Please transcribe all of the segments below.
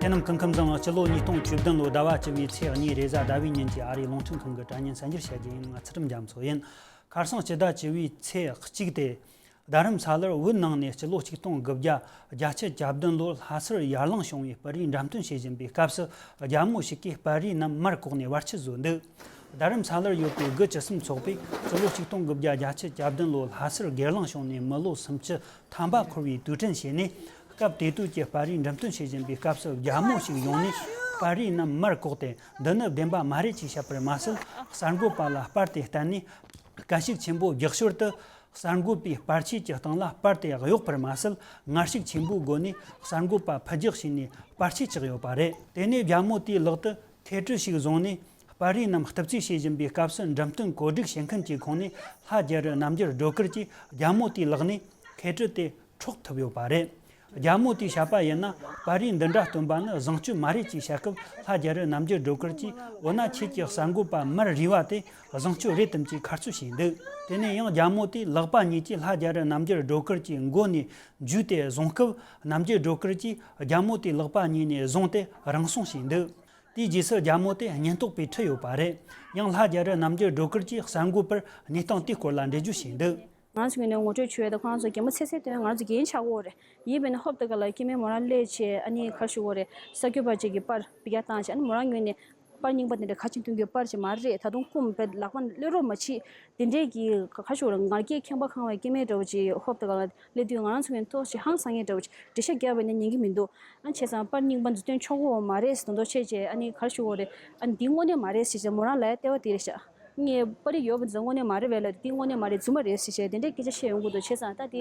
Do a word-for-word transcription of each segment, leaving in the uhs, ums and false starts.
རྣམས་སྐུ་ཁམས་བཟང་། སྤྱི་ལོ་ཉིས་སྟོང་བཅུ་བདུན་ལོའི་ཟླ་བ་བཅུ་བའི་ཚེས་གཉིས་རེས་གཟའ་ཟླ་བའི་ཉིན་གྱི་ཨ་རིའི་རླུང་འཕྲིན་ཁང་གི་དྲ་བརྙན་གསར་འགྱུར་བཤད་རྒྱུ་ཡིན། ང་ཚུལ་ཁྲིམས་རྒྱ་མཚོ་ཡིན། ཁ་སང་སྤྱི་ཟླ་བཅུ་བའི་ཚེས་གཅིག་སྟེ། རྡ་རམ་ས་ལར་བོད་ནང་ནས་སྤྱི་ལོ་ཆིག་སྟོང་དགུ་བརྒྱ་བརྒྱད་ཅུ་གྱ་བདུན་ལོར་ལྷ་སར་ཡར་ལངས་བྱུང་བའི་སྤེལ་རེས་འགྲེམས་སྟོན་བྱེད་བཞིན་པའི་སྐབས་སུ། རྒྱ་མོ་ཞིག་གིས་སྤེལ་རེས་རྣམས་མར་བཀོག་ནས་བར་ཆད་བཟོས་འདུག་རྡ་རམ་ས་ལར་ཡོད་པའི་དགུ་བཅུ་གསུམ་ཚོགས་པས་སྤྱི་ལོ་ཆིག་སྟོང་དགུ་བརྒྱ་བརྒྱད་ཅུ་གྱ་བདུན་ལོར་ལྷ་སར་སྒེར་ལངས་བྱུང་ནས་མི་ལོ་སུམ་ཅུ་ཐམ་པ་འཁོར་བའི་དུས་དྲན་བྱས་ནས། སྐབས་དེ་དུས་ཀྱི་སྤེལ་རེས་འགྲེམས་སྟོན་བྱེད་བཞིན་པའི་སྐབས་སུ། རྒྱ་མོ་ཞིག་ཡོང་ནས་སྤེལ་རེས་རྣམས་མར་བཀོག་སྟེ། འདི་ནི་བདེན་པ་མ་རེད་ཅེས་བཤད་པར་མ་ཟད། གསར་འགོད་པ་ལ་སྤར་དེ་བསྟན་ནས། སྐད་ཤུགས་ཆེན་པོ་རྒྱག་ཞོར་དུ། གསར་འགོད་པའི་སྤར་ཆས་ཀྱི་སྟེང་ལ་སྤར་དེ་གཡོགས་པར་མ་ཟད། ངར་ཤུགས་ཆེན་པོའི་སྒོ་ནས་གསར་འགོད་པ་ཕུད་རྒྱག་བྱས་ནས་སྤར་ཆས་བཅག་ཡོད་པ་རེད། དེ་ནས་རྒྱ་མོ་དེའི་ལག་ཏུ་ཁེ་གྲི་ཞིག་བཟུང་ནས། སྤེལ་རེས་རྣམས་གཏུབ་རྩིས་བྱེད་བཞིན་པའི་སྐབས་སུ། འགྲེམས་སྟོན་གོ་སྒྲིག་བྱེད་མཁན་གྱི་ཁོངས་ནས་ལྷ་རྒྱལ་རི་རྣམ་རྒྱལ་སྒྲོལ་དཀར་གྱིས་རྒྱ་མོ་དེའི་ལག་ནས་ཁེ་གྲི་དེ་འཕྲོག་ཐུབ་ཡོད་པ་རེད། རྒྱ་མོ་དེས་བཤད་པ་ཡིན་ན། སྤེལ་རེས་འདི་འདྲ་སྟོན་པ་ནི་བཟང་སྤྱོད་མ་རེད་ཅེས་བཤད་སྐབས། ལྷ་རྒྱལ་རི་རྣམ་རྒྱལ་སྒྲོལ་དཀར་གྱིས། འོ་ན་ཁྱེད་ཀྱི་གསར་འགོད་པ་མར་རིལ་བ་དེ་བཟང་སྤྱོད་རེད་དམ་ཅེས་ཁ་རྩོད་བྱས་འདུག་དེ་ནས་ཡང་རྒྱ་མོ་དེའི་ལག་པ་གཉིས་ཀྱིས་ལྷ་རྒྱལ་རི་རྣམ་རྒྱལ་སྒྲོལ་དཀར་གྱི་མགོ་ནས་འཇུས་ཏེ་བཟུང་སྐབས། རྣམ་རྒྱལ་སྒྲོལ་དཀར་གྱིས་རྒྱ་མོ་དེའི་ལག་པ་གཉིས་ནས་བཟུང་སྟེ་རང་སྲུང་བྱས་འདུག་དེའི་རྗེས་སུ་རྒྱ་མོ་དེ་ཉེན་རྟོག་པས་ཁྲིད་ཡོད་པ་རེད། ཡང་ལྷ་རྒྱལ་རི་རྣམ་རྒྱལ་སྒྲོལ་དཀར་གྱིས་གསར་འགོད་པར་གནས་སྟངས་དེའི་སྐོར་ལ་འགྲེལ་བརྗོད་བྱས་འདུག་ང་རང་ཚོ་ངོས་ནས་ངོ་སྤྲོད་ཞུ་ཡས་དང་། ཁོ་རང་ཚོ་གད་མོ་ཚད་ཚད་སྟོན། ང་རང་ཚོ་རྒན་ཆགས་ཀྱི་ཡོད་རེད། ཡིན་པས་ན་ཧོབ་ཏེ་ག་ལ་སྐྱེ་དམན་མོ་རང་སླེབས་བྱས། ཨ་ནི་ག་རེ་ཞུ་དགོས་རེད། ས་སྐྱོབ་པ་ཅིག་གིས་པར་ཕུད་རྒྱག་བཏང་བྱས། ཨ་ནི་མོ་རང་ངོས་ནས་པར་རྙིང་པ་དེ་འདྲ་ག་ཅིག་སྟོན་གྱི་པར་ཅིག་མ་རེད། ད་དུང་ཁུངས་དཔེ་ལག་པ་གློད་རོགས་མ་བྱེད། དེ་འདྲས་ཀྱི་ག་རེ་ཞུ་དགོས་རེད། ངར་སྐད་ཁེངས་པ་ཁེངས་པའི་སྐྱེ་དམན་འདྲ་བོ་ཅིག་ཧོབ་ཏེ་ག་ལ་སླེབས་དུས། ང་རང་ཚོ་ངོས་ནས་ཏོག་ཙམ་ཧང་སང་ངེས་འདྲ་བོ་ཅིག་འགྲེལ་བཤད་རྒྱབ་པ་ཡིན་ན་ཉན་གྱི་མི་འདུག་ཨ་ནི་བྱས་ཙང་པར་རྙིང་པ་འདི་སྟོན་ཆོག་གི་མ་རེད་ཟེར་དོན་དག་བཤད་བྱས། ཨ་ནི་ག་རེ་ཞུ་དགོས་རེད། ཨ་ནི་འདི་དངོས་གནས་མ་རེད་ཟེར་བྱས་མོ་རང་ལ་ལྟ་བ་དེ་རེད་ཤག་ངས་པར་རིས་ཡོད་པ་འདི་ཚོ་དངོས་གནས་མ་རེད་པས་ལབ་དུས། འདི་དངོས་གནས་མ་རེད། རྫུན་མ་རེད་ཟེར་བྱས་དེ་འདྲའི་སྐད་ཆ་བཤད་ཡོང་གི་འདུག་བྱས་ཙང་ད་དེ་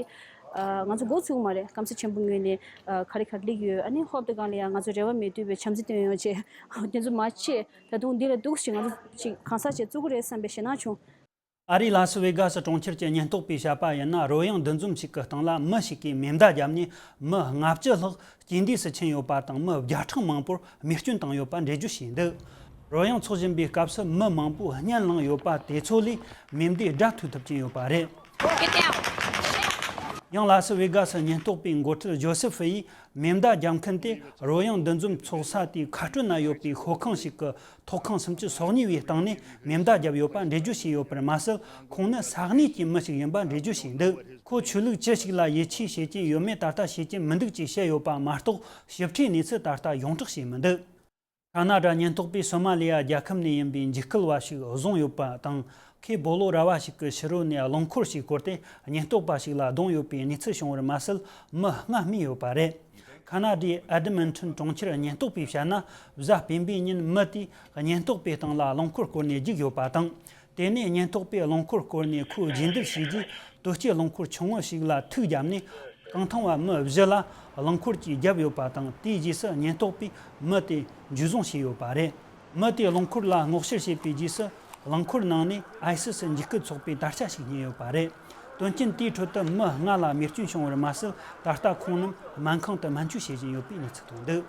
ང་ཚོ་མགོ་ཚོས་ཀྱི་མ་རེད། སྐམ་ས་ཆེན་པོ་ངོས་ནས་ག་རེ་ག་རེ་སླེབས་ཀྱི་ཡོད། ཨ་ནི་ཧོབ་ཏེ་ག་ལ་ཡ་ང་ཚོ་རེ་བ་མེད་དུས་པའི་བྱམས་བརྩེ་སྟོན་ཡོང་བྱས། དེ་ཚོ་མ་བྱས། ད་དུང་འདི་ལས་སྡུག་ཅིག་ང་ཚོ་ཅིག་གང་ཟག་ཅིག་བཙུགས་ཀྱི་རེད་བསམ་པའི་ཞེད་སྣང་བྱུང་། ཨ་རིའི་ལ་སི་ཝེ་གྷ་སི་གྲོང་ཁྱེར་གྱི་ཉེན་རྟོག་པས་བཤད་པ་ཡིན་ན། རོལ་དབྱངས་འདུ་འཛོམས་ཤིག་གི་སྟེང་ལ་མི་ཞིག་གིས་མེ་མདའ་བརྒྱབ་ནས་མི་ལྔ་བཅུ་ལྷག་རྐྱེན་འདས་སུ་ཕྱིན་ཡོད་པ་དང་། མི་བརྒྱ་ཕྲག་མང་པོར་རྨས་སྐྱོན་བཏང་ཡོད་པ་འགྲེལ་བརྗོད་བྱས་འདུག་རོལ་དབྱངས་འཚོགས་བཞིན་པའི་སྐབས་སུ་མི་མང་པོས་བརྙན་བླངས་ཡོད་པ་དེ་ཚོ་ལས་མེ་མདའི་སྒྲ་ཐོས་ཐུབ་ཀྱིན་ཡོད་པ་རེད། ཡང་ལ་སི་ཝེ་གྷ་སི་ཉེན་རྟོག་པའི་འགོ་ཁྲིད་ཇོ་སེ་ཧྥི་ཡིས། མེ་མདའ་རྒྱབ་མཁན་དེ་རོལ་དབྱངས་འདུ་འཛོམས་ཚོགས་ས་དེའི་ཁ་སྤྲོད་ན་ཡོད་པའི་ཤོག་ཁང་ཞིག་གི་ཐོག་ཁང་སུམ་ཅུ་སོ་གཉིས་པའི་སྟེང་ནས་མེ་མདའ་བརྒྱབ་ཡོད་པ་འགྲེལ་བརྗོད་བྱས་ཡོད་པར་མ་ཟད། ཁོང་ནི་ས་གནས་ཀྱི་མི་ཞིག་ཡིན་པ་འགྲེལ་བརྗོད་བྱས་འདུག་ཁོ་ཆོས་ལུགས་ཅི་ཞིག་ལ་ཡིད་ཆེས་བྱེད་ཀྱིན་ཡོད་མེད་ད་ལྟ་ཤེས་ཀྱིན་མི་འདུག་ཅེས་བཤད་ཡོད་པ་མ་གཏོགས། ཞིབ་ཕྲའི་གནས་ཚུལ་ད་ལྟ་ཡོངས་གྲགས་བྱས་མི་འདུག་ཁ་ན་ཌ་ཉེན་རྟོག་པས་སོ་མ་ལི་ཡ་རྒྱལ་ཁབ་ནས་ཡིན་པའི་འཇིགས་སྐུལ་བ་ཞིག་བཟུང་ཡོད་པ་དང་། ཁོས་སྦོ་ལོ་ར་བ་ཞིག་གི་ཕྱི་རོལ་ནས་རླངས་འཁོར་ཞིག་བསྐོར་ཏེ། ཉེན་རྟོག་པ་ཞིག་ལ་རྡུང་ཡོད་པའི་གནས་ཚུལ་བྱུང་བར་མ་ཟད། མི་ལྔ་རྨས་ཡོད་པ་རེད། ཁ་ན་ཌའི་ཨེ་ཌི་མིན་ཊོན་གྲོང་ཁྱེར་ཉེན་རྟོག་པས་བཤད་ན། གཟའ་སྤེན་པའི་ཉིན་མི་དེས་ཉེན་རྟོག་པའི་སྟེང་ལ་རླངས་འཁོར་བསྐོར་ནས་རྒྱུགས་ཡོད་པ་དང་། དེ་ནས་ཉེན་རྟོག་པས་རླངས་འཁོར་བསྐོར་ནས་ཁོའི་རྗེས་འདེད་བྱས་རྗེས། དོས་སྐྱེལ་རླངས་འཁོར་ཆུང་ངུ་ཞིག་ལ་ཐུག་བརྒྱབ་ནས། རྐང་ཐང་བ་མི་བཞི་ལ་རླངས་འཁོར་གྱིས་བརྒྱབ་ཡོད་པ་དང་། དེའི་རྗེས་སུ་ཉེན་རྟོག་པས་མི་དེ་འཇུ་བཟུང་བྱས་ཡོད་པ་རེད། མི་དེས་རླངས་འཁོར་ལ་སྔོག་བཤེར་བྱས་པའི་རྗེས་སུ། རླངས་འཁོར་ནང་ནས་ཨའི་སི་སི་འཇིགས་སྐུལ་ཚོགས་པའི་དར་ཆ་ཞིག་རྙེད་ཡོད་པ་རེད། དོན་རྐྱེན་དེའི་ཁྲོད་དུ་མི་ལྔ་ལ་རྨས་སྐྱོན་བྱུང་བར་མ་ཟད། ད་ལྟ་ཁོང་རྣམས་སྨན་ཁང་དུ་སྨན་བཅོས་བྱེད་བཞིན་ཡོད་པའི་གནས་ཚུལ་ཐོན་འདུག་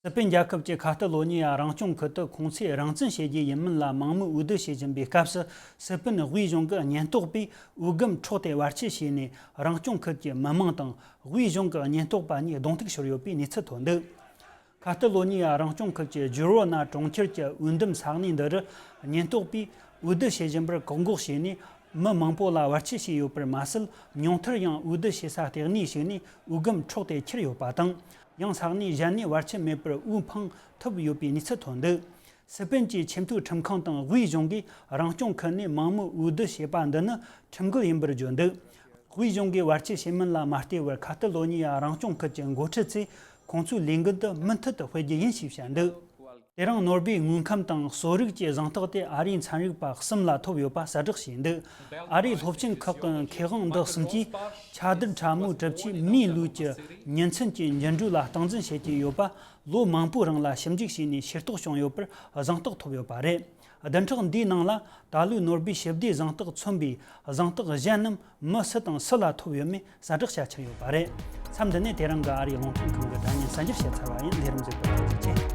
སི་པན་རྒྱལ་ཁབ་ཀྱི་ཁ་ཏ་ལོ་ཉི་ཡ་རང་སྐྱོང་ཁུལ་དུ་ཁོང་ཚོས་རང་བཙན་བྱེད་རྒྱུ་ཡིན་མིན་ལ་མང་མོས་འོས་བསྡུ་བྱེད་བཞིན་པའི་སྐབས་སུ། སི་པན་དབུས་གཞུང་གི་ཉེན་རྟོག་པས་འོས་འགན་འཕྲོག་སྟེ་བར་ཆད་བྱས་ནས། རང་སྐྱོང་ཁུལ་གྱི་མི་མང་དང་དབུས་གཞུང་གི་ཉེན་རྟོག་པ་གཉིས་གདོང་ཐུག་ཤོར་ཡོད་པའི་གནས་ཚུལ་ཐོན་འདུག་ཁ་ཏ་ལོ་ཉི་ཡ་རང་སྐྱོང་ཁུལ་གྱི་ཇུ་རོ་ན་གྲོང་ཁྱེར་གྱི་འོས་འདེམས་ས་གནས་འདི་རུ། ཉེན་རྟོག་པས་འོས་བསྡུ་བྱེད་བཞིན་པར་བཀག་འགོག་བྱས་ནས། མི་མང་པོ་ལ་བར་ཆད་བྱས་ཡོད་པར་མ་ཟད། ཉུང་མཐར་ཡང་འོས་བསྡུ་བྱེད་ས་ལྟེ་གནས་ཤིག་ནས་འོས་འགན་འཕྲོག་སྟེ་ཁྱེར་ཡོད་པ་དང་། ཡང་ས་གནས་གཞན་ནས་བར་ཆད་མེད་པར་འོས་འཕང་ཐུབ་ཡོད་པའི་གནས་ཚུལ་ཐོན་འདུག་སི་པན་གྱི་ཆེས་མཐོའི་ཁྲིམས་ཁང་དང་དབུས་གཞུང་གིས་རང་སྐྱོང་ཁུལ་ནས་མང་མོས་འོས་བསྡུ་བྱས་པ་འདི་ནི་ཁྲིམས་འགལ་ཡིན་པར་བརྗོད་འདུག་དབུས་གཞུང་གིས་བར་ཆད་བྱེད་མིན་ལ་མ་ལྟོས་པར། ཁ་ཏ་ལོ་ཉི་ཡ་རང་སྐྱོང་ཁུལ་གྱི་འགོ་ཁྲིད་ཚོས་ཁོང་ཚོའི་ལས་འགུལ་དུ་མུ་མཐུད་དུ་སྤེལ་རྒྱུ་ཡིན་ཞེས་བཤད་འདུག་དེ་རིང་ནོར་སྦིས་དངོས་ཁམས་དང་གསོ་རིག་གི་གཟེངས་རྟགས་དེ་ཨ་རིའི་ཚན་རིག་པ་གསུམ་ལ་ཐོབ་ཡོད་པ་གསལ་བསྒྲགས་བྱས་འདུག་ཨ་རིའི་སློབ་ཆེན་ཁག་གི་མཁས་དབང་འདི་གསུམ་གྱིས་ཆ་དར་ཕྲ་མོའི་གྲུབ་ཆས་མིའི་ལུས་ཀྱི་ཉིན་མཚན་གྱི་འགྱུར་འགྲོས་ལ་སྟངས་འཛིན་བྱེད་ཀྱིན་ཡོད་པ། ལོ་མང་པོའི་རིང་ལ་ཞིབ་འཇུག་བྱས་ནས་ཤེས་རྟོགས་བྱུང་ཡོད་པར་གཟེངས་རྟགས་ཐོབ་ཡོད་པ་རེད། བདུན་ཕྲག་འདིའི་ནང་ལ་ད་ལོའི་ནོར་སྦིས་ཞི་བདེའི་གཟེངས་རྟགས་མཚོན་པའི་གཟེངས་རྟགས་གཞན་རྣམས་མི་སུ་དང་སུ་ལ་ཐོབ་ཡོད་མེད་གསལ་བསྒྲགས་བྱ་འཆར་ཡོད་པ་རེད། མཚམས་འདི་ནས་དེ་རིང་གི་ཨ་རིའི་རླུང་འཕྲིན་ཁང་གི་དྲ་བརྙན་གསར་འགྱུར་བཤད་ཚར་བ་ཡིན། ལས་རིམ་གཟིགས་པར་ཐུགས་རྗེ་ཆེ།